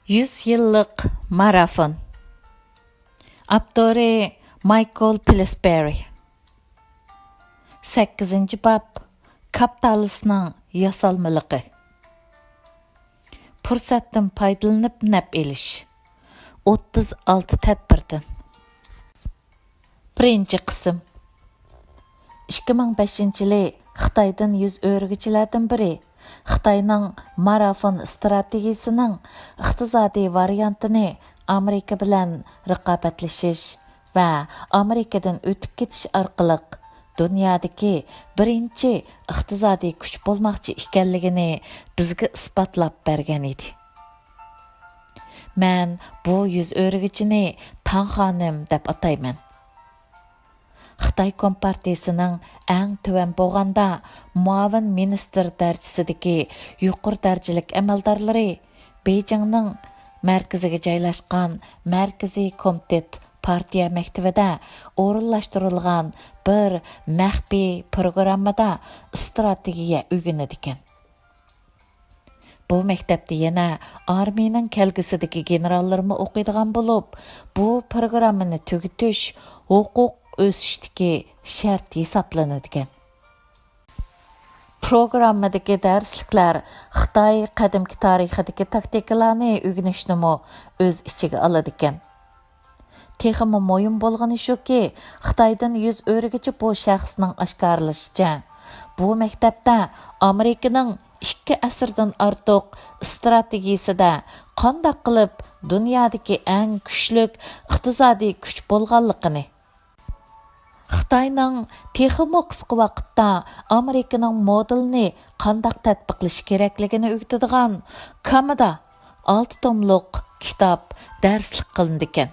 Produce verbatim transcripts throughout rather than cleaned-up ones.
يۈز يىللىق مارافون. ئاپتورى مايكل پىلسبېرى. سەككىزىنچى باب، كاپىتالىستنىڭ ياسالمىلىقى. پۇرسەتتىن پايدىلىنىپ نەپ ئېلىش. ئوتتۇز ئالتە تەدبىردىن. بىرىنچى قىسىم. ئىككى مىڭ بەشىنچى يىلى خىتايدىن يۈز ئۆرۈگۈچىلەردىن بىرى خىتاينىڭ مارافون ئىستراتېگىيىسىنىڭ ئىقتىسادىي ۋارىيانتىنى ئامېرىكا بىلەن رىقابەتلىشىش ۋە ئامېرىكىدىن ئۆتۈپ كېتىش ئارقىلىق دۇنيادىكى بىرىنچى ئىقتىسادىي كۈچ بولماقچى ئىكەنلىكىنى بىزگە ئىسپاتلاپ بەرگەن ئىدى. مەن بۇ يۈز ئۆرۈگۈچىنى تاڭ خانىم دەپ ئاتايمەن. خىتاي كومپارتىيىسىنىڭ ئەڭ تۆۋەن بولغاندا مۇئاۋىن مىنىستىر دەرىجىسىدىكى يۇقىرى دەرىجىلىك ئەمەلدارلىرى بېيجىڭنىڭ مەركىزىگە جايلاشقان مەركىزىي كومىتېت پارتىيە مەكتىۋىدە ئورۇنلاشتۇرۇلغان بىر مەخپىي پروگراممىدا ئىستراتېگىيە ئۆگىنىدىكەن. بۇ مەكتەپتە يەنە ئارمىيىنىڭ كەلگۈسىدىكى گېنېراللىرىمۇ ئوقۇيدىغان بولۇپ، بۇ پروگراممىنى تۈگىتىش ھوقۇق ئۆسۈشتىكى شەرت ھېسابلىنىدىكەن. پروگراممىدىكى دەرسلىكلەر خىتاي قەدىمكى تارىخىدىكى تاكتىكىلارنى ئۆگىنىشنىمۇ ئۆز ئىچىگە ئالىدىكەن. تېخىمۇ مۇھىم بولغىنى شۇكى، خىتايدىن يۈز ئۆرۈگۈچى بۇ شەخسنىڭ ئاشكارىلىشىچە، بۇ مەكتەپتە ئامېرىكىنىڭ ئىككى ئەسىردىن ئارتۇق ئىستراتېگىيىسىدە قانداق قىلىپ دۇنيادىكى ئەڭ كۈچلۈك ئىقتىسادىي كۈچ بولغانلىقىنى، خىتاينىڭ تېخىمۇ قىسقا ۋاقىتتا ئامېرىكىنىڭ مودېلىنى قانداق تەتبىقلىشى كېرەكلىكىنى ئۆگىتىدىغان كامىدا ئالتە توملۇق كىتاب دەرسلىك قىلىنىدىكەن.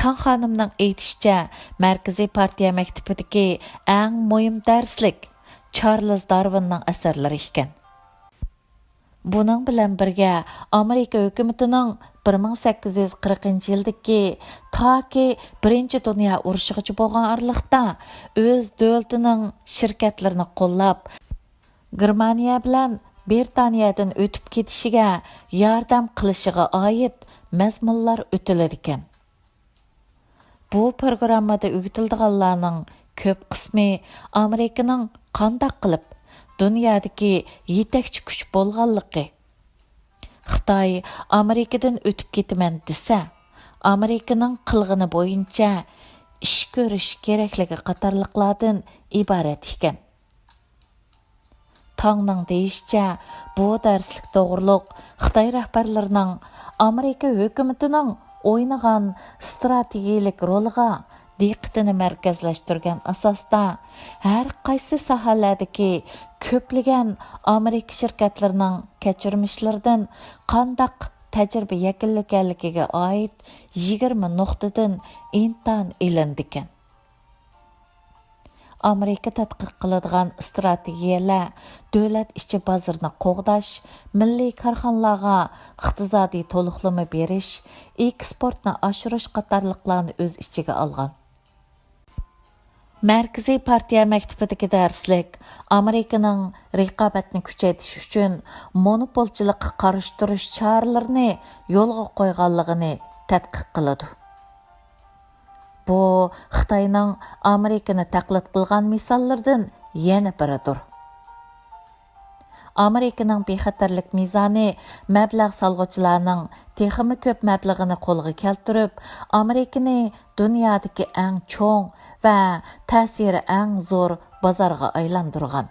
تاڭ خانىمنىڭ ئېيتىشىچە، مەركىزىي پارتىيە مەكتىپىدىكى ئەڭ مۇھىم دەرسلىك چارلىز دارۋىننىڭ ئەسەرلىرى ئىكەن. بۇنىڭ بىلەن بىرگە، ئامېرىكا ھۆكۈمىتىنىڭ بىر مىڭ سەككىز يۈز قىرىقىنچى يىلدىكى تاكى بىرىنچى دۇنيا ئۇرۇشىغىچە بولغان ئارىلىقتا ئۆز دۆلىتىنىڭ شىركەتلىرىنى قوللاپ، گېرمانىيە بىلەن بىرىتانىيەدىن ئۆتۈپ كېتىشىگە ياردەم قىلىشىغا ئائىت مەزمۇنلار ئۆتۈلىدىكەن. بۇ پروگراممىدا ئۆگىتىلىدىغانلارنىڭ كۆپ قىسمى ئامېرىكىنىڭ قانداق قىلىپ دۇنيادىكى يېتەكچى كۈچ بولغانلىقى، خىتاي ئامېرىكىدىن ئۆتۈپ كېتىمەن دېسە، ئامېرىكىنىڭ قىلغىنى بويىچە ئىش كۆرۈش كېرەكلىكى قاتارلىقلاردىن ئىبارەت ئىكەن. تاڭنىڭ دېيىشىچە، بۇ دەرسلىك توغرۇلۇق خىتاي رەھبەرلىرىنىڭ ئامېرىكا ھۆكۈمىتىنىڭ ئوينىغان ئىستراتېگىيىلىك رولىغا دىققىتىنى مەركەزلەشتۈرگەن ئاساستا، ھەر قايسى ساھەلەردىكى كۆپلىگەن ئامېرىكا شىركەتلىرىنىڭ كەچۈرمىشلىرىدىن قانداق تەجرىبە يەكۈنلىگەنلىكىگە ئائىت يىگىرمە نۇقتىدىن ئىمتىھان ئېلىنىدىكەن. ئامېرىكا تەتقىق قىلىدىغان ئىستراتېگىيەلەر دۆلەت ئىچى بازىرىنى قوغداش، مىللىي كارخانىلارغا ئىقتىسادىي تولۇقلىما بېرىش، ئېكسپورتنى ئاشۇرۇش قاتارلىقلارنى ئۆز ئىچىگە ئالغان. مەركىزىي پارتىيە مەكتىپىدىكى دەرسلىك ئامېرىكىنىڭ رىقابەتنى كۈچەيتىش ئۈچۈن مونوپولچىلىققا قارشى تۇرۇش چارىلىرىنى يولغا قويغانلىقىنى تەتقىق قىلىدۇ. بۇ خىتاينىڭ ئامېرىكىنى تەقلىد قىلغان مىساللىرىدىن يەنە بىرىدۇر. ئامېرىكىنىڭ بىخەتەرلىك مىزانى مەبلەغ سالغۇچىلارنىڭ تېخىمۇ كۆپ مەبلىغىنى قولغا كەلتۈرۈپ، ئامېرىكىنى دۇنيادىكى ئەڭ چوڭ ۋە تەسىرى ئەڭ زور بازارغا ئايلاندۇرغان.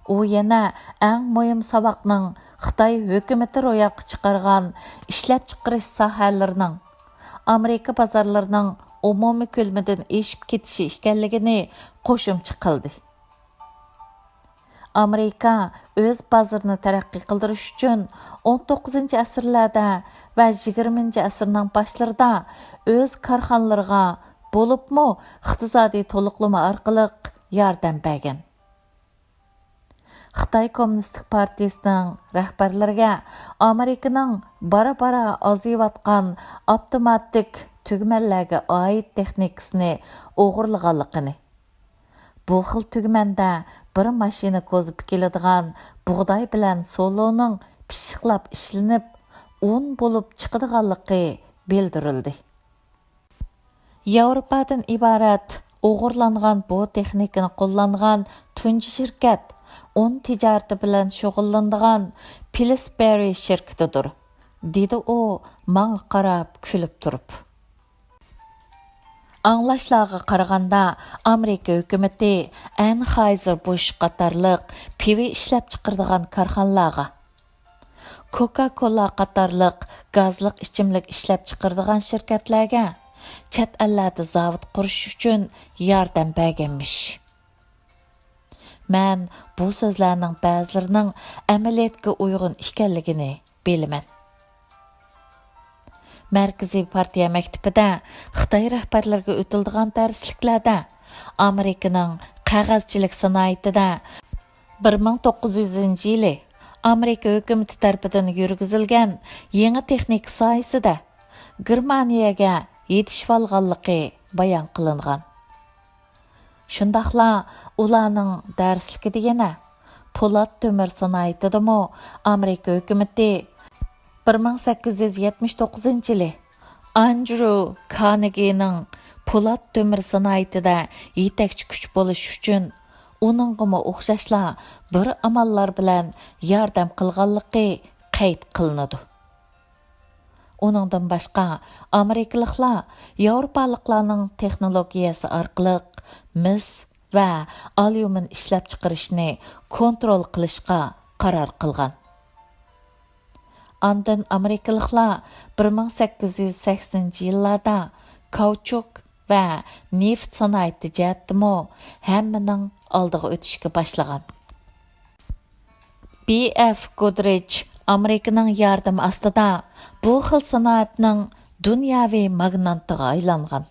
ئۇ يەنە ئەڭ مۇھىم ساۋاقنىڭ خىتاي ھۆكۈمىتى روياپقا چىقارغان ئىشلەپچىقىرىش ساھەلىرىنىڭ ئامېرىكا بازارلىرىنىڭ ئومۇمىي كۆلىمىدىن ئېشىپ كېتىشى ئىكەنلىكىنى قوشۇمچە قىلدى. ئامېرىكا ئۆز بازىرىنى تەرەققىي قىلدۇرۇش ئۈچۈن ئون توققۇزىنچى ئەسىرلەردە ۋە يىگىرمىنچى ئەسىرنىڭ باشلىرىدا ئۆز كارخانىلىرىغا، بولۇپمۇ ئىقتىسادىي تولۇقلىما ئارقىلىق ياردەم بەرگەن. خىتاي كوممۇنىستىك پارتىيىسىنىڭ رەھبەرلىرىگە ئامېرىكىنىڭ بارا-بارا ئازىيىۋاتقان ئاپتوماتىك تۈگمەنلەرگە ئائىت تېخنىكىسىنى ئوغرىلىغانلىقىنى، بۇ خىل تۈگمەندە بىر ماشىنا كوزۇپى كېلىدىغان بۇغداي بىلەن سولۇنىڭ پىششىقلاپ ئىشلىنىپ، ئۇن بولۇپ چىقىدىغانلىقى بىلدۈرۈلدى. ياۋروپادىن ئىبارەت ئوغرىلانغان بۇ تېخنىكىنى قوللانغان تۇنجى شىركەت ئۇن تىجارىتى بىلەن شۇغۇللىنىدىغان پىلسبېرى شىركىتىدۇر، دېدى ئۇ ماڭا قاراپ كۈلۈپ تۇرۇپ. ئاڭلاشلارغا قارىغاندا، ئامېرىكا ھۆكۈمىتى ئەنھايزېر بۇش قاتارلىق پىۋا ئىشلەپچىقىرىدىغان كارخانىلارغا، كوكا كولا قاتارلىق گازلىق ئىچىملىك ئىشلەپچىقىرىدىغان شىركەتلەرگە چەت ئەللەردە زاۋۇت قۇرۇش ئۈچۈن ياردەم بەرگەنمىش. مەن بۇ سۆزلەرنىڭ بەزىلىرىنىڭ ئەمەلىيەتكە ئۇيغۇن ئىكەنلىكىنى بىلىمەن. مەركىزىي پارتىيە مەكتىپىدە خىتاي رەھبەرلىرىگە ئۆتۈلىدىغان دەرسلىكلەردە ئامېرىكىنىڭ قەغەزچىلىك سانائىتىدە بىر مىڭ توققۇز يۈزىنچى يىلى ئامېرىكا ھۆكۈمىتى تەرىپىدىن يۈرگۈزۈلگەن يېڭى تېخنىكا ساھەسىدە گېرمانىيەگە يېتىشىۋالغانلىقى بايان قىلىنغان. شۇنداقلا ئۇلارنىڭ دەرسلىكىدە يەنە پولات تۆمۈر سانائىتىدىمۇ ئامېرىكا ھۆكۈمىتى بىر مىڭ سەككىز يۈز يەتمىش توققۇزىنچى يىلى ئاندرو كارنېگىنىڭ پولات تۆمۈر سانائىتىدە يېتەكچى كۈچ بولۇش ئۈچۈن ئۇنىڭغىمۇ ئوخشاشلا بىر ئاماللار بىلەن ياردەم قىلغانلىقى قەيت قىلىنىدۇ. ئۇنىڭدىن باشقا، ئامېرىكىلىقلار ياۋروپالىقلارنىڭ تېخنولوگىيەسى ئارقىلىق مىس ۋە ئاليۇمىن ئىشلەپچىقىرىشنى كونترول قىلىشقا قارار قىلغان. ئاندىن ئامېرىكىلىقلار بىر مىڭ سەككىز يۈز سەكسىنىنچى يىللاردا كاۋچۇك ۋە نېفىت سانائىتى جەھەتتىمۇ ھەممىنىڭ ئالدىغا ئۆتۈشكە باشلىغان. بى ئېف گودرىچ ئامېرىكىنىڭ ياردىمى ئاستىدا بۇ خىل سانائەتنىڭ دۇنياۋى ماگنانتىغا ئايلانغان.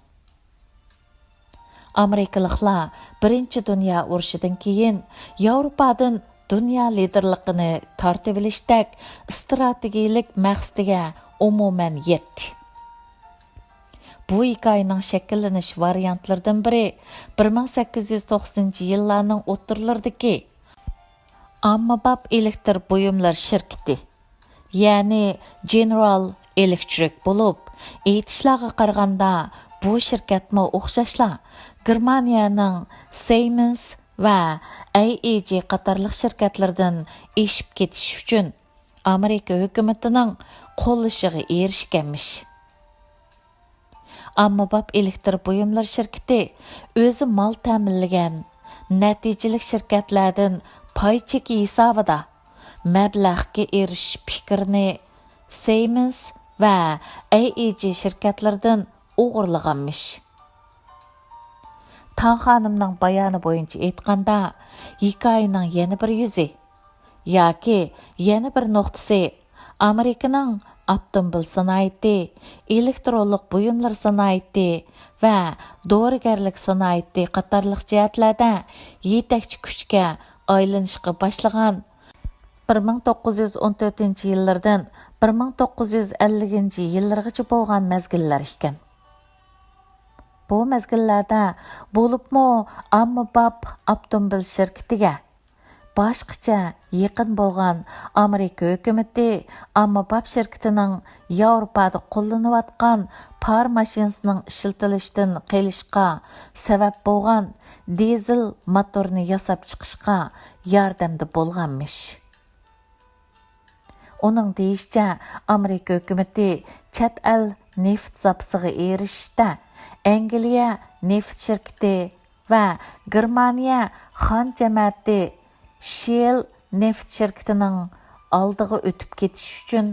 ئامېرىكىلىقلار بىرىنچى دۇنيا ئۇرۇشىدىن كېيىن ياۋروپادىن دۇنيا لىدېرلىقىنى تارتىۋېلىشتەك ئىستراتېگىيىلىك مەقسىتىگە ئومۇمەن يەتتى. بۇ ھېكايىنىڭ شەكىللىنىش ۋارىيانتلىرىدىن بىرى بىر مىڭ سەككىز يۈز توقسىنىنچى يىللارنىڭ ئوتتۇرىلىرىدىكى ئاممىباب ئېلېكتر بۇيۇملىرى شىركىتى، يەنى جېنېرال ئېلېكترىك بولۇپ، ئېيتىشلارغا قارىغاندا، بۇ شىركەتمۇ ئوخشاشلا گېرمانىيەنىڭ سېيمېنس ۋە ئەي ئېي جى قاتارلىق شىركەتلىرىدىن ئېشىپ كېتىش ئۈچۈن ئامېرىكا ھۆكۈمىتىنىڭ قوللىشىغا ئېرىشكەنمىش. ئاممىباب ئېلېكتر بۇيۇملىرى شىركىتى ئۆزى مال تەمىنلىگەن نەتىجىلىك شىركەتلەردىن پاي چېكى ھېسابىدا مەبلەغكە ئېرىشىش پىكرىنى سېيمېنس ۋە ئەي ئېي جى شىركەتلىرىدىن ئوغرىلىغانمىش. تاڭ خانىمنىڭ بايانى بويىچە ئېيتقاندا، ھېكايىنىڭ يەنە بىر يۈزى ياكى يەنە بىر نۇقتىسى ئامېرىكىنىڭ ئاپتوموبىل سانائىتى، ئېلېكترونلۇق بۇيۇملار سانائىتى ۋە دورىگەرلىك سانائىتى قاتارلىق جەھەتلەردە يېتەكچى كۈچكە ئايلىنىشقا باشلىغان بىر مىڭ توققۇز يۈز ئون تۆتىنچى يىللىرىدىن بىر مىڭ توققۇز يۈز ئەللىكىنچى يىللىرىغىچە بولغان مەزگىللەر ئىكەن. بۇ مەزگىللەردە، بولۇپمۇ ئاممىباب ئاپتوموبىل شىركىتىگە باشقىچە يېقىن بولغان ئامېرىكا ھۆكۈمىتى ئاممىباب شىركىتىنىڭ ياۋروپادا قوللىنىۋاتقان پار ماشىنىسىنىڭ ئىشلىتىلىشتىن قېلىشقا سەۋەب بولغان دىزېل موتورنى ياساپ چىقىشقا ياردەمدە بولغانمىش. ئۇنىڭ دېيىشىچە، ئامېرىكا ھۆكۈمىتى چەت ئەل نېفىت زاپىسىغا ئېرىشىشتە ئەنگلىيە نېفىت شىركىتى ۋە گېرمانىيە خان جەمەتى شېل نېفىت شىركىتىنىڭ ئالدىغا ئۆتۈپ كېتىش ئۈچۈن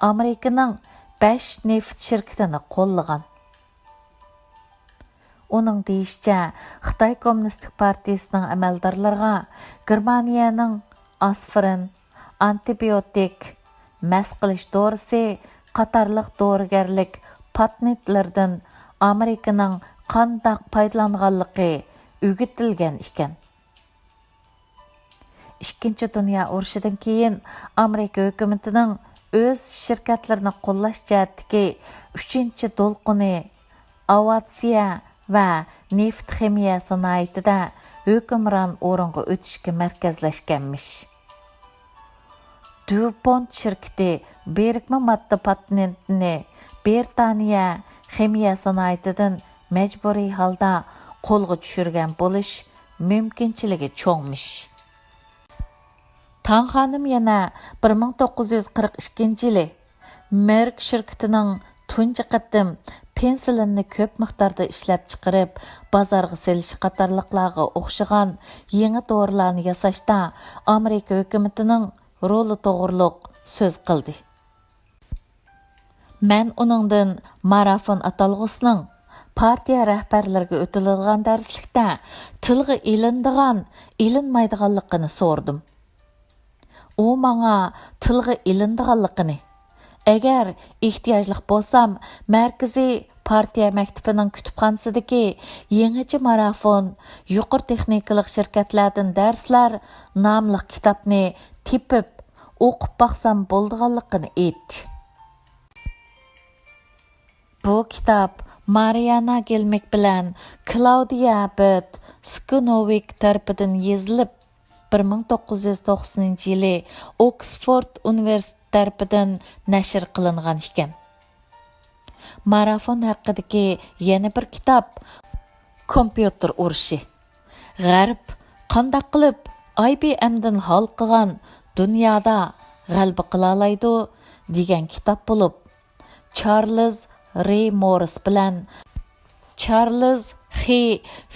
ئامېرىكىنىڭ بەش نېفىت شىركىتىنى قوللىغان. ئۇنىڭ دېيىشىچە، خىتاي كوممۇنىستىك پارتىيىسىنىڭ ئەمەلدارلىرىغا گېرمانىيەنىڭ ئاسپىرىن، ئانتىبىيوتىك، مەس قىلىش دورىسى قاتارلىق دورىگەرلىك پاتېنتلىرىدىن ئامېرىكىنىڭ قانداق پايدىلانغانلىقى ئۆگىتىلگەن ئىكەن. ئىككىنچى دۇنيا ئۇرۇشىدىن كېيىن ئامېرىكا ھۆكۈمىتىنىڭ ئۆز شىركەتلىرىنى قوللاش جەھەتتىكى ئۈچىنچى دولقۇنى ئاۋىئاتسىيە ۋە نېفىت خىمىيە سانائىتىدە ھۆكۈمران ئورۇنغا ئۆتۈشكە مەركەزلەشكەنمىش. دۇپونت شىركىتى بىرىكمە ماددا پاتېنتىنى بىرىتانىيە خىمىيە سانائىتىدىن مەجبۇرىي ھالدا قولغا چۈشۈرگەن بولۇش مۇمكىنچىلىكى چوڭمىش. تاڭ خانىم يەنە بىر مىڭ توققۇز يۈز قىرىق ئىككىنچى يىلى مېرك شىركىتىنىڭ تۇنجى قېتىم پېنسىلىننى كۆپ مىقداردا ئىشلەپچىقىرىپ، بازارغا سېلىشى قاتارلىقلارغا ئوخشىغان يېڭى دورىلارنى ياساشتا ئامېرىكا ھۆكۈمىتىنىڭ رولى توغرۇلۇق سۆز قىلدى. مەن ئۇنىڭدىن مارافون ئاتالغۇسىنىڭ پارتىيە رەھبەرلىرىگە ئۆتۈلىدىغان دەرسلىكتە تىلغا ئېلىنىدىغان، ئېلىنمايدىغانلىقىنى سورىدىم. ئۇ ماڭا تىلغا ئېلىنىدىغانلىقىنى، ئەگەر ئېھتىياجلىق بولسام، مەركىزىي پارتىيە مەكتىپىنىڭ كۇتۇپخانىسىدىكى يېڭىچە مارافون، يۇقىرى تېخنىكىلىق شىركەتلەردىن دەرسلەر ناملىق كىتابنى تېپىپ، ئوقۇپ باقسام بولىدىغانلىقىنى ئېيتتى. بۇ كىتاب مارىيانا گېلمىك بىلەن كلاۋدىيا بېت سكۇنوۋىك تەرىپىدىن يېزىلىپ، بىر مىڭ توققۇز يۈز توقسىنىنچى يىلى ئوكسفورد ئۇنىۋېرسىتېتى تەرىپىدىن نەشر قىلىنغان ئىكەن. مارافون ھەققىدىكى يەنە بىر كىتاب، كومپيۇتېر ئۇرۇشى، غەرب قانداق قىلىپ ئاي بى ئېمدىن ھالقىغان دۇنيادا غەلىبە قىلالايدۇ دېگەن كىتاب بولۇپ، چارلىز رى موررىس بىلەن چارلىز خى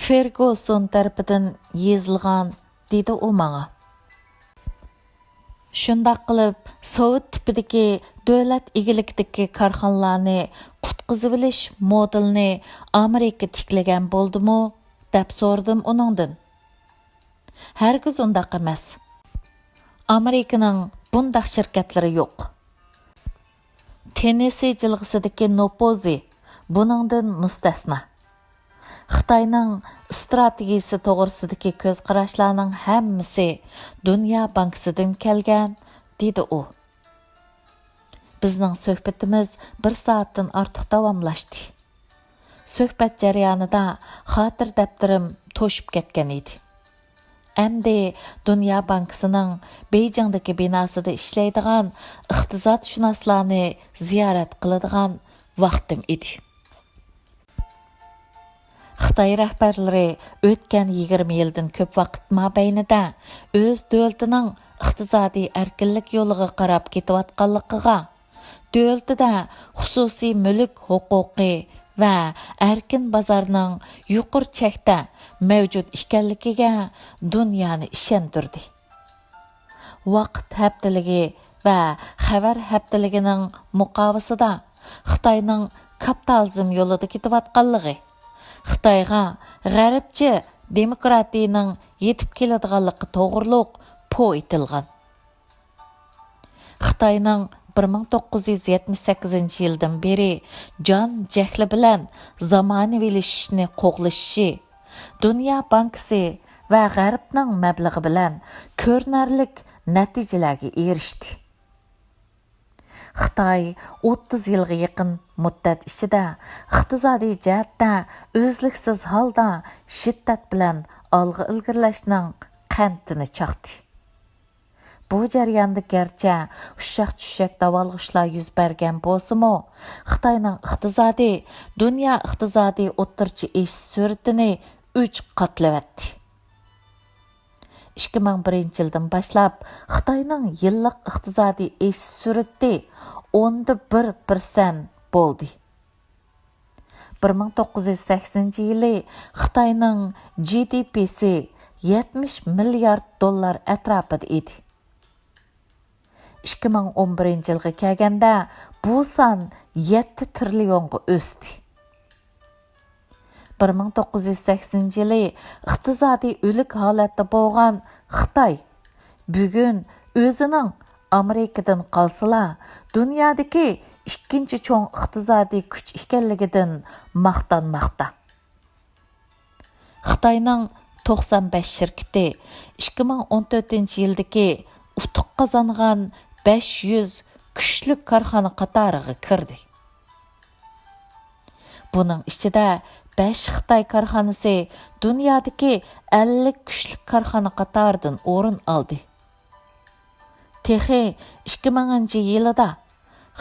فېرگۇسون تەرىپىدىن يېزىلغان، دېدى ئۇ ماڭا. شۇنداق قىلىپ، سوۋېت تىپىدىكى دۆلەت ئىگىلىكىدىكى كارخانىلارنى قۇتقۇزۇۋېلىش مودېلىنى ئامېرىكا تىكلىگەن بولدىمۇ؟ دەپ سورىدىم ئۇنىڭدىن. ھەرگىز ئۇنداق ئەمەس. ئامېرىكىنىڭ بۇنداق شىركەتلىرى يوق. تېننېسسى جىلغىسىدىكى نوپوزى بۇنىڭدىن مۇستەسنا. خىتاينىڭ ئىستراتېگىيىسى توغرىسىدىكى كۆز قاراشلارنىڭ ھەممىسى دۇنيا بانكىسىدىن كەلگەن، دېدى ئۇ. بىزنىڭ سۆھبىتىمىز بىر سائەتتىن ئارتۇق داۋاملاشتى. سۆھبەت جەريانىدا خاتىرە دەپتىرىم توشۇپ كەتكەن ئىدى. ئەمدى دۇنيا بانكىسىنىڭ بېيجىڭدىكى بىناسىدا ئىشلەيدىغان ئىقتىسادشۇناسلارنى زىيارەت قىلىدىغان ۋاقتىم ئىدى. خىتاي رەھبەرلىرى ئۆتكەن يىگىرمە يىلدىن كۆپ ۋاقىت مابەينىدە ئۆز دۆلىتىنىڭ ئىقتىسادىي ئەركىنلىك يولىغا قاراپ كېتىۋاتقانلىقىغا، دۆلىتىدە خۇسۇسىي مۈلۈك ھوقۇقى ۋە ئەركىن بازارنىڭ يۇقىرى چەكتە مەۋجۇت ئىكەنلىكىگە دۇنيانى ئىشەندۈردى. ۋاقىت ھەپتىلىكى ۋە خەۋەر ھەپتىلىكىنىڭ مۇقاۋىسىدا خىتاينىڭ كاپىتالىزم يولىدا كېتىۋاتقانلىقى، خىتايغا غەربچە دېموكراتىيىنىڭ يېتىپ كېلىدىغانلىقى توغرۇلۇق پو ئېتىلغان. خىتاينىڭ بىر مىڭ توققۇز يۈز يەتمىش سەككىزىنچى يىلدىن بېرى جان جەھلى بىلەن زامانىۋىلىشىشنى قوغلىشىشى، دۇنيا بانكىسى ۋە غەربنىڭ مەبلىغى بىلەن كۆرۈنەرلىك نەتىجىلەرگە ئېرىشتى. خىتاي ئوتتۇز يىلغا يېقىن مۇددەت ئىچىدە ئىقتىسادىي جەھەتتە ئۈزلۈكسىز ھالدا شىددەت بىلەن ئالغا ئىلگىرىلەشنىڭ قەنتىنى چاقتى. بۇ جەرياندا گەرچە ئۇششاق-چۈششەك داۋالغۇشلار يۈز بەرگەن بولسىمۇ، خىتاينىڭ ئىقتىسادى دۇنيا ئىقتىسادىي ئوتتۇرىچە ئېشىش سۈرئىتىنى ئۈچ قاتلىۋەتتى. ئىككى مىڭ بىرىنچى يىلدىن باشلاپ خىتاينىڭ يىللىق ئىقتىسادىي ئېشىش سۈرئىتى ئوندا بىر پىرسەنت بولدى. بىر مىڭ توققۇز يۈز سەكسىنىنچى يىلى خىتاينىڭ جى دى پىسى يەتمىش مىليارد دوللار ئەتراپىدا ئىدى. ئىككى مىڭ ئون بىرىنچى يىلغا كەلگەندە بۇ سان يەتتە تىرىليونغا ئۆستى. بىر مىڭ توققۇز يۈز سەكسىنىنچى يىلى ئىقتىسادىي ئۆلۈك ھالەتتە بولغان خىتاي بۈگۈن ئۆزىنىڭ ئامېرىكىدىن قالسىلا، دۇنيادىكى ئىككىنچى چوڭ ئىقتىسادىي كۈچ ئىكەنلىكىدىن ماختانماقتا. خىتاينىڭ توقسان بەش شىركىتى ئىككى مىڭ ئون تۆتىنچى يىلدىكى ئۇتۇق قازانغان بەش يۈز كۈچلۈك كارخانا قاتارىغا كىردى. بۇنىڭ ئىچىدە بەش خىتاي كارخانىسى دۇنيادىكى ئەللىك كۈچلۈك كارخانا قاتارىدىن ئورۇن ئالدى. تېخى ئىككى مىڭىنچى يىلىدا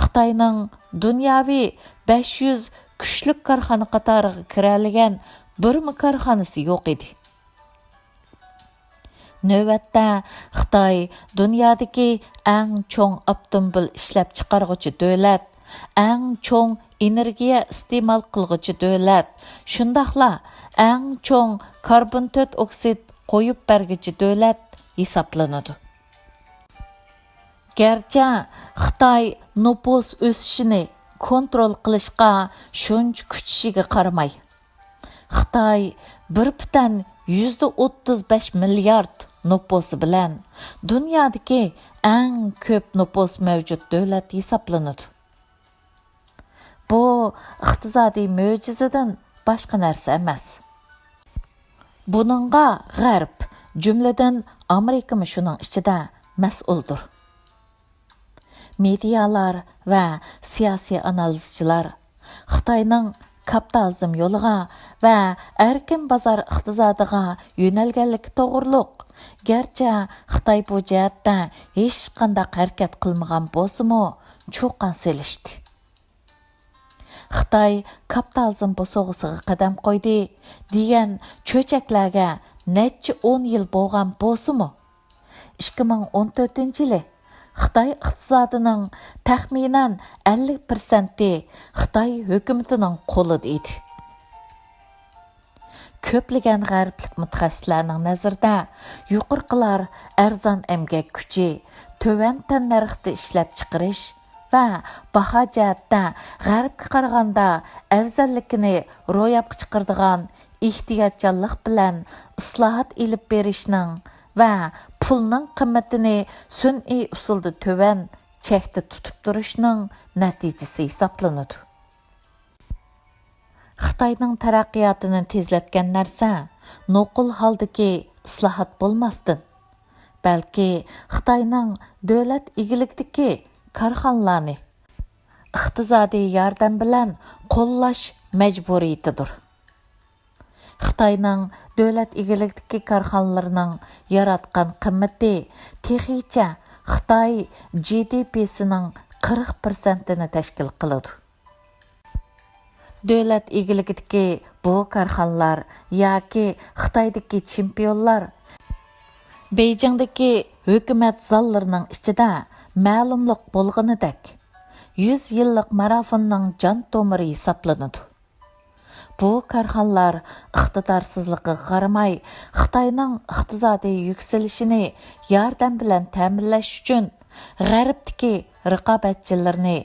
خىتاينىڭ دۇنياۋى بەش يۈز كۈچلۈك كارخانا قاتارىغا كىرەلىگەن بىرمۇ كارخانىسى يوق ئىدى. نۆۋەتتە خىتاي دۇنيادىكى ئەڭ چوڭ ئاپتوموبىل ئىشلەپچىقارغۇچى دۆلەت، ئەڭ چوڭ ئېنېرگىيە ئىستېمال قىلغۇچى دۆلەت، شۇنداقلا ئەڭ چوڭ كاربون تۆت ئوكسىد قويۇپ بەرگۈچى دۆلەت ھېسابلىنىدۇ. گەرچە خىتاي نوپۇس ئۆسۈشىنى كونترول قىلىشقا شۇنچە كۈچىشىگە قارىماي، خىتاي بىر پۈتۈن يۈزدە ئوتتۇز بەش مىليارد نوپۇسى بىلەن دۇنيادىكى ئەڭ كۆپ نوپۇس مەۋجۇت دۆلەت ھېسابلىنىدۇ. بۇ ئىقتىسادىي مۆجىزىدىن باشقا نەرسە ئەمەس. بۇنىڭغا غەرب، جۈملىدىن ئامېرىكىمۇ شۇنىڭ ئىچىدە مەسئۇلدۇر. مېدىيالار ۋە سىياسىي ئانالىزچىلار خىتاينىڭ كاپىتالىزم يولىغا ۋە ئەركىن بازار ئىقتىسادىغا يۆنەلگەنلىكى توغرۇلۇق، گەرچە خىتاي بۇ جەھەتتە ھېچقانداق ھەرىكەت قىلمىغان بولسىمۇ، چۇقان سېلىشتى. خىتاي كاپىتالىزم بوسۇغىسىغا قەدەم قويدى دېگەن چۆچەكلەرگە نەچچە ئون يىل بولغان بولسىمۇ، ئىككى مىڭ ئون تۆتىنچى يىلى خىتاي ئىقتىسادىنىڭ تەخمىنەن ئەللىك پىرسەنتى خىتاي ھۆكۈمىتىنىڭ قولىدا ئىدى. كۆپلىگەن غەربلىك مۇتەخەسسىسلەرنىڭ نەزىرىدە، يۇقىرىقىلار ئەرزان ئەمگەك كۈچى، تۆۋەن تەننەرختە ئىشلەپچىقىرىش ۋە باھا جەھەتتە غەربكە قارىغاندا ئەۋزەللىكىنى روياپقا چىقىرىدىغان ئېھتىياتچانلىق بىلەن ئىسلاھات ئېلىپ بېرىشنىڭ ۋە پۇلنىڭ قىممىتىنى سۈنئىي ئۇسۇلدا تۆۋەن چەكتە تۇتۇپ تۇرۇشنىڭ نەتىجىسى ھېسابلىنىدۇ. خىتاينىڭ تەرەققىياتىنى تېزلەتكەن نەرسە نوقۇل ھالدىكى ئىسلاھات بولماستىن، بەلكى خىتاينىڭ دۆلەت ئىگىلىكىدىكى كارخانىلارنى ئىقتىسادىي ياردەم بىلەن قوللاش مەجبۇرىيىتىدۇر. خىتاينىڭ دۆلەت ئىگىلىكىدىكى كارخانىلىرىنىڭ ياراتقان قىممىتى تېخىچە خىتاي جى دى پىسىنىڭ قىرىق پىرسەنتىنى تەشكىل قىلىدۇ. دۆلەت ئىگىلىكىدىكى بۇ كارخانىلار ياكى خىتايدىكى چېمپىيونلار بېيجىڭدىكى ھۆكۈمەت زاللىرىنىڭ ئىچىدە مەلۇملۇق بولغىنىدەك، يۈز يىللىق مارافوننىڭ جان تومۇرى ھېسابلىنىدۇ. بۇ كارخانىلار ئىقتىدارسىزلىقىغا قارىماي، خىتاينىڭ ئىقتىسادىي يۈكسىلىشىنى ياردەم بىلەن تەمىنلەش ئۈچۈن، غەربتىكى رىقابەتچىلىرىنى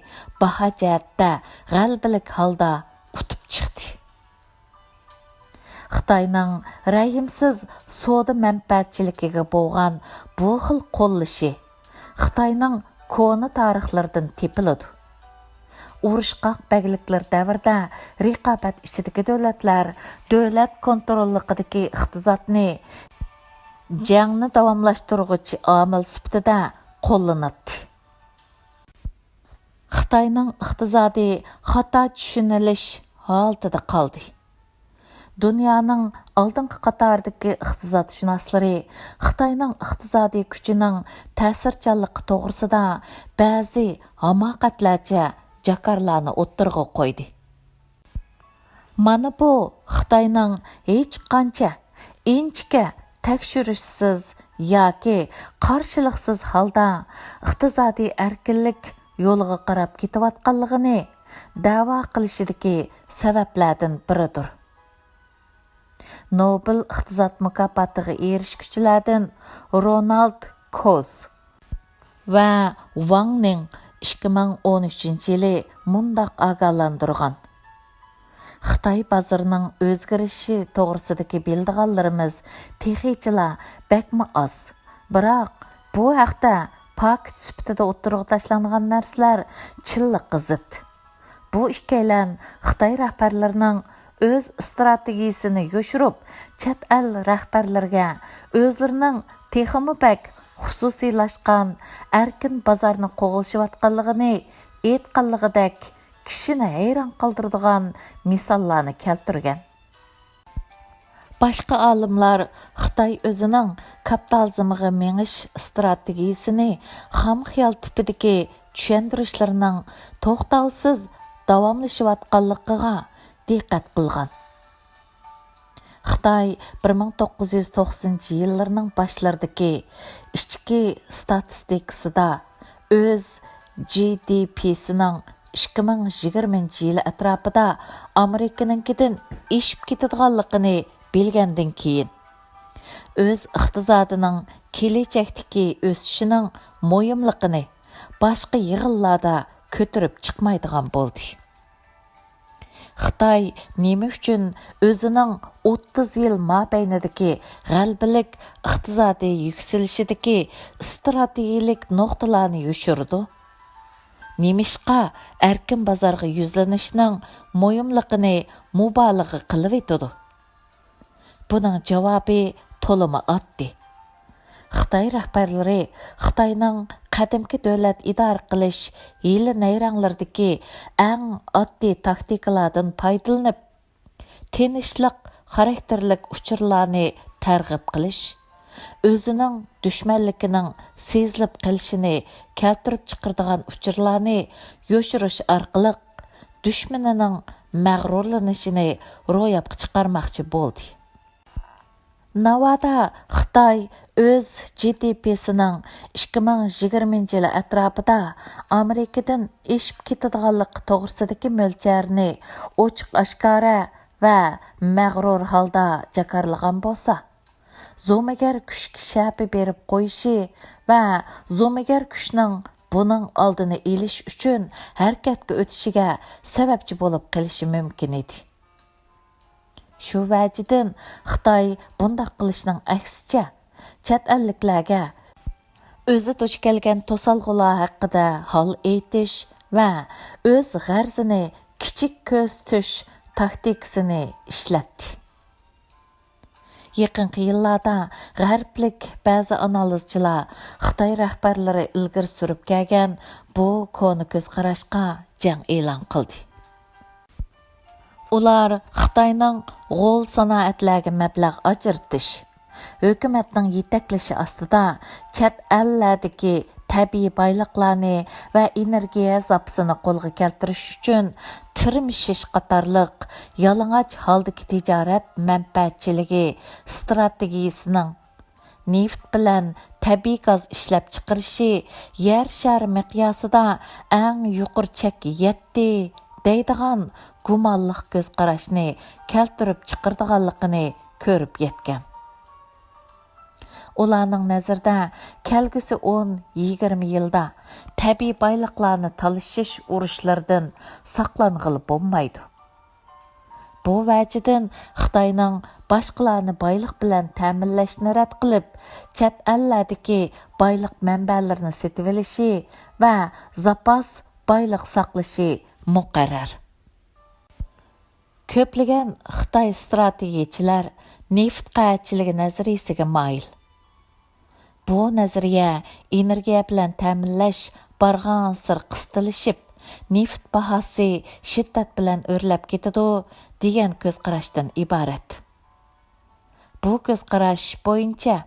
باھا جەھەتتە غەلىبىلىك ھالدا ئۇتۇپ چىقتى. خىتاينىڭ رەھىمسىز سودا مەنپەئەتچىلىكىگە بولغان بۇ خىل قوللىشى خىتاينىڭ كونا تارىخلىرىدىن تېپىلىدۇ. ئۇرۇشقاق بەگلىكلىرى دەۋرىدە رىقابەت ئىچىدىكى دۆلەتلەر دۆلەت كونتروللۇقىدىكى ئىقتىسادنى جەڭنى داۋاملاشتۇرغۇچ ئامىل سۈپىتىدە قوللىناتتى. خىتاينىڭ ئىقتىسادى خاتا چۈشىنىلىش ھالىتىدە قالدى. دۇنيانىڭ ئالدىنقى قاتارىدىكى ئىقتىسادشۇناسلىرى خىتاينىڭ ئىقتىسادىي كۈچىنىڭ تەسىرچانلىقى توغرىسىدا بەزى ھاماقەتلەرچە جاكارلارنى ئوتتۇرىغا قويدى. مانا بۇ خىتاينىڭ ھېچقانچە ئىنچىكە تەكشۈرۈشسىز ياكى قارشىلىقسىز ھالدا ئىقتىسادىي ئەركىنلىك يولىغا قاراپ كېتىۋاتقانلىقىنى دەۋا قىلىشىدىكى سەۋەبلەردىن بىرىدۇر. نوبېل ئىقتىساد مۇكاپاتىغا ئېرىشكۈچىلەردىن رونالد كوز ۋە ۋاڭ نىڭ ئىككى مىڭ ئون ئۈچىنچى يىلى مۇنداق ئاگاھلاندۇرغان: «خىتاي بازىرىنىڭ ئۆزگىرىشى توغرىسىدىكى بىلىدىغانلىرىمىز تېخىچىلا بەكمۇ ئاز. بىراق، بۇ ھەقتە پاكىت سۈپىتىدە ئوتتۇرىغا تاشلانغان نەرسىلەر چىنلىققا زىت.» بۇ ئىككىيلەن خىتاي رەھبەرلىرىنىڭ ئۆز ئىستراتېگىيىسىنى يوشۇرۇپ، چەت ئەل رەھبەرلىرىگە ئۆزلىرىنىڭ تېخىمۇ بەك خۇسۇسىيلاشقان ئەركىن بازارنى قوغلىشىۋاتقانلىقىنى ئېيتقانلىقىدەك كىشىنى ھەيران قالدۇرىدىغان مىساللارنى كەلتۈرگەن. باشقا ئالىملار خىتاي ئۆزىنىڭ كاپىتالىزمغا مېڭىش ئىستراتېگىيىسىنى خام خىيال تىپىدىكى چۈشەندۈرۈشلىرىنىڭ توختاۋسىز داۋاملىشىۋاتقانلىقىغا دىققەت قىلغان. خىتاي بىر مىڭ توققۇز يۈز توقسىنىنچى يىللىرىنىڭ باشلىرىدىكى ئىچكى ستاتىستىكىسىدا ئۆز جى دى پىسىنىڭ ئىككى مىڭ يىگىرمىنچى يىل ئەتراپىدا ئامېرىكىنىڭكىدىن ئېشىپ كېتىدىغانلىقىنى بىلگەندىن كېيىن، ئۆز ئىقتىسادىنىڭ كېلەچەكتىكى ئۆسۈشىنىڭ مۇھىملىقىنى باشقا يىغىنلاردا كۆتۈرۈپ چىقمايدىغان بولدى. خىتاي نېمە ئۈچۈن ئۆزىنىڭ ئوتتۇز يىل مابەينىدىكى غەلىبىلىك ئىقتىسادىي يۈكسىلىشىدىكى ئىستراتېگىيەلىك نۇقتىلارنى يوشۇرىدۇ؟ نېمىشقا ئەركىن بازارغا يۈزلىنىشنىڭ مۇھىملىقىنى مۇبالىغە قىلىۋېتىدۇ؟ بۇنىڭ جاۋابى تولىمۇ ئاددىي. خىتاي رەھبەرلىرى خىتاينىڭ قەدىمكى دۆلەت ئىدارە قىلىش ھىيلە-نەيرەڭلىرىدىكى ئەڭ ئاددىي تاكتىكىلاردىن پايدىلىنىپ، تىنچلىق خاراكتېرلىك ئۇچۇرلارنى تەرغىب قىلىش، ئۆزىنىڭ دۈشمەنلىكىنىڭ سېزىلىپ قېلىشىنى كەلتۈرۈپ چىقىرىدىغان ئۇچۇرلارنى يوشۇرۇش ئارقىلىق، دۈشمىنىنىڭ مەغرۇرلىنىشىنى روياپقا چىقارماقچى بولدى. ناۋادا خىتاي ئۆز جى دى پىسىنىڭ ئىككى مىڭ يىگىرمىنچى يىل ئەتراپىدا ئامېرىكىدىن ئېشىپ كېتىدىغانلىقى توغرىسىدىكى مۆلچەرنى ئوچۇق-ئاشكارا ۋە مەغرۇر ھالدا جاكارلىغان بولسا، زومىگەر كۈچكە شەپە بېرىپ قويۇشى ۋە زومىگەر كۈچنىڭ بۇنىڭ ئالدىنى ئېلىش ئۈچۈن ھەرىكەتكە ئۆتۈشىگە سەۋەبچى بولۇپ قېلىشى مۇمكىن ئىدى. شۇ ۋەجىدىن خىتاي بۇنداق قىلىشنىڭ ئەكسىچە، چەت ئەللىكلەرگە ئۆزى دۇچ كەلگەن توسالغۇلار ھەققىدە ھال ئېيتىش ۋە ئۆز غەرىزىنى كىچىك كۆرسىتىش تاكتىكىسىنى ئىشلەتتى. يېقىنقى يىللاردا غەربلىك بەزى ئانالىزچىلار خىتاي رەھبەرلىرى ئىلگىرى سۈرۈپ كەلگەن بۇ كونا كۆز قاراشقا جەڭ ئېلان قىلدى. ئۇلار خىتاينىڭ غول سانائەتلەرگە مەبلەغ ئاجرىتىش، ھۆكۈمەتنىڭ يېتەكلىشى ئاستىدا چەت ئەللەردىكى تەبىئىي بايلىقلارنى ۋە ئېنېرگىيە زاپىسىنى قولغا كەلتۈرۈش ئۈچۈن تىرمىشىش قاتارلىق يالىڭاچ ھالدىكى تىجارەت مەنپەئەتچىلىكى ئىستراتېگىيىسىنىڭ نېفىت بىلەن تەبىئىي گاز ئىشلەپچىقىرىشى يەر شارى مىقياسىدا ئەڭ يۇقىرى چەككە يەتتى دەيدىغان گۇمانلىق كۆز قاراشنى كەلتۈرۈپ چىقىرىدىغانلىقىنى كۆرۈپ يەتكەن. ئۇلارنىڭ نەزىرىدە، كەلگۈسى ئون، يىگىرمە يىلدا تەبىئىي بايلىقلارنى تالىشىش ئۇرۇشلىرىدىن ساقلانغىلى بولمايدۇ. بۇ ۋەجىدىن خىتاينىڭ باشقىلارنى بايلىق بىلەن تەمىنلەشنى رەت قىلىپ، چەت ئەللەردىكى بايلىق مەنبەلىرىنى سېتىۋېلىشى ۋە زاپاس بايلىق ساقلىشى مۇقەررەر. كۆپلىگەن خىتاي ئىستراتېگىيەچىلەر نېفىت قەھەتچىلىكى نەزەرىيىسىگە مايىل. بۇ نەزەرىيە ئېنېرگىيە بىلەن تەمىنلەش بارغانسېرى قىستىلىشىپ، نېفىت باھاسى شىددەت بىلەن ئۆرلەپ كېتىدۇ، دېگەن كۆز قاراشتىن ئىبارەت. بۇ كۆز قاراش بويىچە،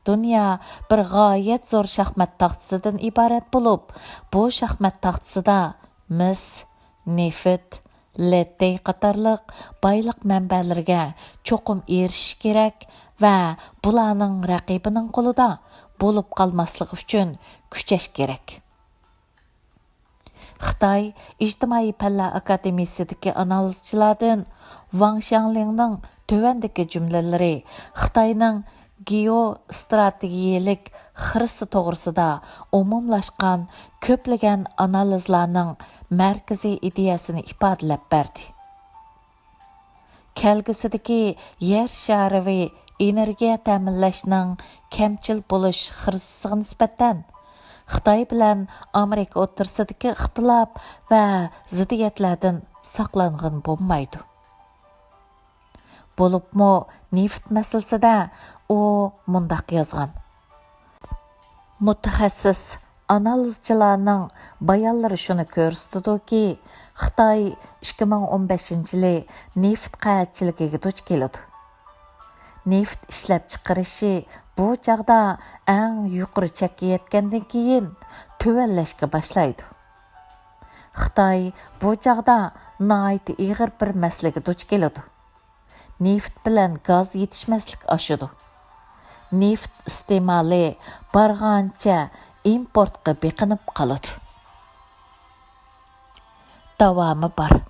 دۇنيا بىر غايەت زور شاھمات تاختىسىدىن ئىبارەت بولۇپ، بۇ شاھمات تاختىسىدا مىس، نېفىت، لىتىي قاتارلىق بايلىق مەنبەلىرىگە چوقۇم ئېرىشىش كېرەك ۋە بۇلارنىڭ رەقىبىنىڭ قولىدا بولۇپ قالماسلىقى ئۈچۈن كۈچەش كېرەك. خىتاي ئىجتىمائىي پەنلەر ئاكادېمىيىسىدىكى ئانالىزچىلاردىن ۋاڭ شياڭلىڭنىڭ تۆۋەندىكى جۈملىلىرى خىتاينىڭ گېئوستراتېگىيەلىك خىرىسى توغرىسىدا ئومۇملاشقان كۆپلىگەن ئانالىزلارنىڭ مەركىزىي ئىدىيەسىنى ئىپادىلەپ بەردى. كەلگۈسىدىكى يەر شارىۋى ئېنېرگىيە تەمىنلەشنىڭ كەمچىل بولۇش خىرىسىغا نىسبەتەن، خىتاي بىلەن ئامېرىكا ئوتتۇرىسىدىكى ئىختىلاپ ۋە زىددىيەتلەردىن ساقلانغىلى بولمايدۇ. بولۇپمۇ نېفىت مەسىلىسىدە ئۇ مۇنداق يازغان: مۇتەخەسسىس ئانالىزچىلارنىڭ بايانلىرى شۇنى كۆرسىتىدۇكى، خىتاي ئىككى مىڭ ئون بەشىنچى يىلى نېفىت قەھەتچىلىكىگە دۇچ كېلىدۇ. نېفىت ئىشلەپچىقىرىشى بۇ چاغدا ئەڭ يۇقىرى چەككە يەتكەندىن كېيىن تۆۋەنلەشكە باشلايدۇ. خىتاي بۇ چاغدا ناھايىتى ئېغىر بىر مەسىلىگە دۇچ كېلىدۇ. نېفىت بىلەن گاز يېتىشمەسلىك ئاشىدۇ. نېفىت ئىستېمالى بارغانچە ئىمپورتقا بېقىنىپ قالىدۇ. داۋامى بار.